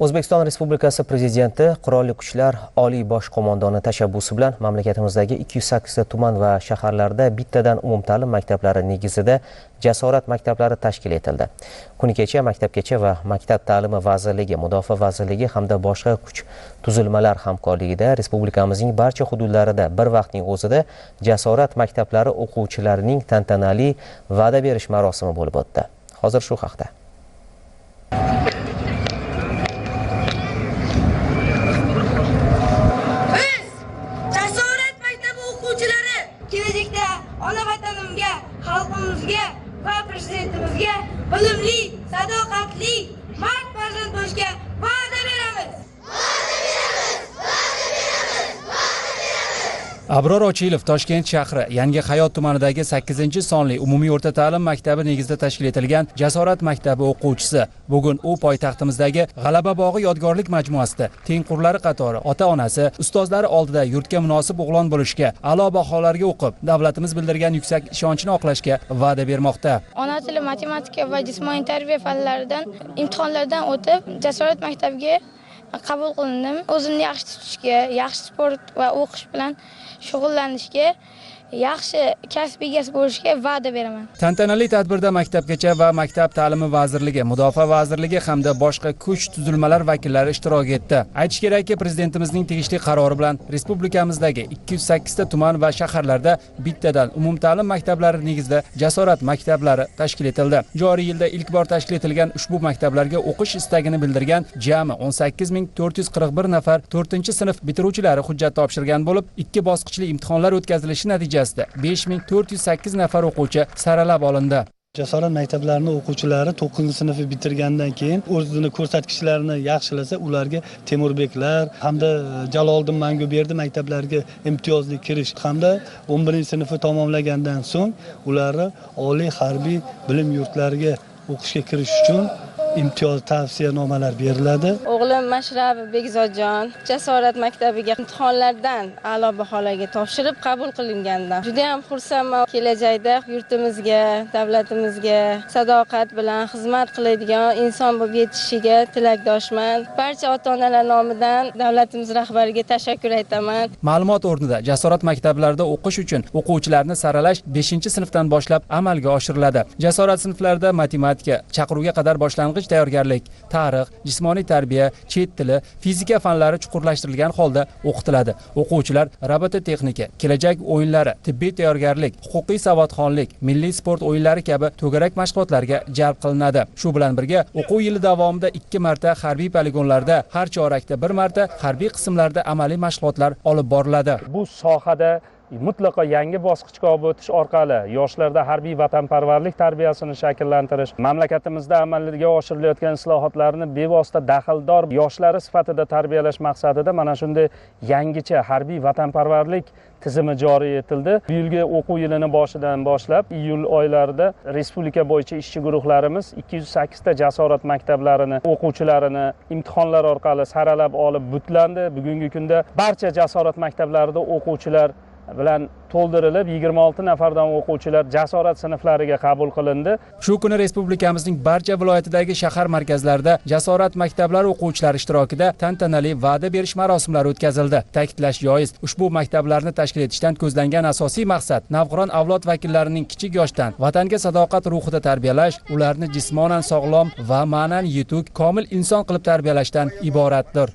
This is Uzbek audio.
O'zbekiston Respublikasi Prezidenti Qurolli Kuchlar Oliy Bosh Qo'mondoni tashabbusi bilan mamlakatimizdagi 208 ta tuman va shaharlarda bittadan umumta'lim maktablari negizida Jasorat maktablari tashkil etildi. Kuni kecha Maktabgacha va maktab ta'limi vazirligi, Mudofaa vazirligi hamda boshqa kuch tuzilmalar hamkorligida respublikamizning barcha hududlarida bir vaqtning o'zida Jasorat maktablari o'quvchilarining tantanali va'da berish marosimi bo'lib o'tdi. Hozir shu haqda. Kelajakda ona vatanimga, xalqimizga va prezidentimizga bilimli, sadoqatli, mard farzand bo'lishga va'da beramiz. Va'da beramiz, va'da beramiz, va'da beramiz. Abror Ochilov Toshkent shahri Yangi Hayot tumanidagi 8-sonli umumiy o'rta ta'lim maktabi negizida tashkil etilgan Jasorat maktabi o'quvchisi. Bugun u poytaxtimizdagi G'alaba bog'i yodgorlik majmuasida tengqurlari qatori ota-onasi, ustozlari oldida yurtga munosib o'g'lon bo'lishga, a'lo baholarga o'qib, davlatimiz bildirgan yuksak ishonchini oqlashga va'da bermoqda. Ona tili, matematika va jismoniy tarbiya fanlaridan imtihonlardan o'tib, Jasorat maktabiga qabul qilindim. O'zimni yaxshi tutishga, yaxshi sport va o'qish bilan shug'ullanishga, yaxshi kasb egasi bo'lishga va'da beraman. Tantanali tadbirda Maktabgacha va maktab ta'limi vazirligi, Mudofaa vazirligi hamda boshqa kuch tuzilmalar vakillari ishtirok etdi. Aytish kerakki, prezidentimizning tegishli qarori bilan respublikamizdagi 208 ta tuman va shaharlarda bittadan umumta'lim maktablari negizida Jasorat maktablari tashkil etildi. Joriy yilda ilk bor tashkil etilgan ushbu maktablarga o'qish istagini bildirgan jami 18441 nafar 4-sinf bitiruvchilari hujjat topshirgan bo'lib, 2 bosqichli imtihonlar o'tkazilishi natijasida 5408 nafar o'quvchi saralab olindi. Jasorat maktablarining o'quvchilari 9-sinfni bitirgandan keyin o'zini ko'rsatkichlarini yaxshilasa, ularga Temurbeklar hamda Jaloliddin Manguberdi maktablariga imtiyozli kirish hamda 11-sinfni tamomlagandan so'ng ularni oliy harbiy bilim yurtlariga o'qishga kirish uchun imtiyoz tavsiyanomalar beriladi. O'g'lim Mashrabov Bekzodjon Jasorat maktabiga imtihonlardan a'lo baholarga topshirib qabul qilingandan juda ham xursandman. Kelajakda yurtimizga, davlatimizga sadoqat bilan xizmat qiladigan inson bo'lib yetishishiga tilakdoshman. Barcha ota-onalar nomidan davlatimiz rahbariga tashakkur aytaman. Ma'lumot o'rnida, Jasorat maktablarida o'qish uchun o'quvchilarni saralash 5-sinfdan boshlab amalga oshiriladi. Jasorat sinflarida matematika, chaqiruvga qadar boshlang'ich tayyorgarlik, tarix, jismoniy tarbiya, chet tili, fizika fanlari chuqurlashtirilgan holda o'qitiladi. O'quvchilar robototexnika, kelajak o'yinlari, tibbiy tayyorgarlik, huquqiy savodxonlik, milliy sport o'yinlari kabi to'garak mashg'ulotlarga jalb qilinadi. Shu bilan birga o'quv yili davomida 2 marta harbiy poligonlarda, har chorakda 1 marta harbiy qismlarda amaliy mashg'ulotlar olib boriladi. Bu sohada mutlaqo yangi bosqichga olib o'tish orqali yoshlarda harbiy vatanparvarlik tarbiyasini shakllantirish, mamlakatimizda amalga oshirilayotgan islohotlarni bevosita daxldor yoshlari sifatida tarbiyalash maqsadida mana shunday yangicha harbiy vatanparvarlik tizimi joriy etildi. Bu yilgi o'quv yilini boshidan boshlab iyul oylarida respublika bo'yicha ishchi guruhlarimiz 208 ta Jasorat maktablarini o'quvchilarini imtihonlar orqali saralab olib butlandi. Bugungi kunda barcha Jasorat maktablarida o'quvchilar bilan to'ldirilib 26 nafardan o'quvchilar Jasorat sinflariga qabul qilindi. Shu kuni respublikamizning barcha viloyatidagi shahar markazlarida Jasorat maktablari o'quvchilari ishtirokida tantanali va'da berish marosimlari o'tkazildi. Ta'kidlash joiz, ushbu maktablarni tashkil etishdan ko'zlangan asosiy maqsad navqiron avlod vakillarining kichik yoshdan vatanga sadoqat ruhida tarbiyalash, ularni jismonan sog'lom va ma'nan yetuk, komil inson qilib tarbiyalashdan iboratdir.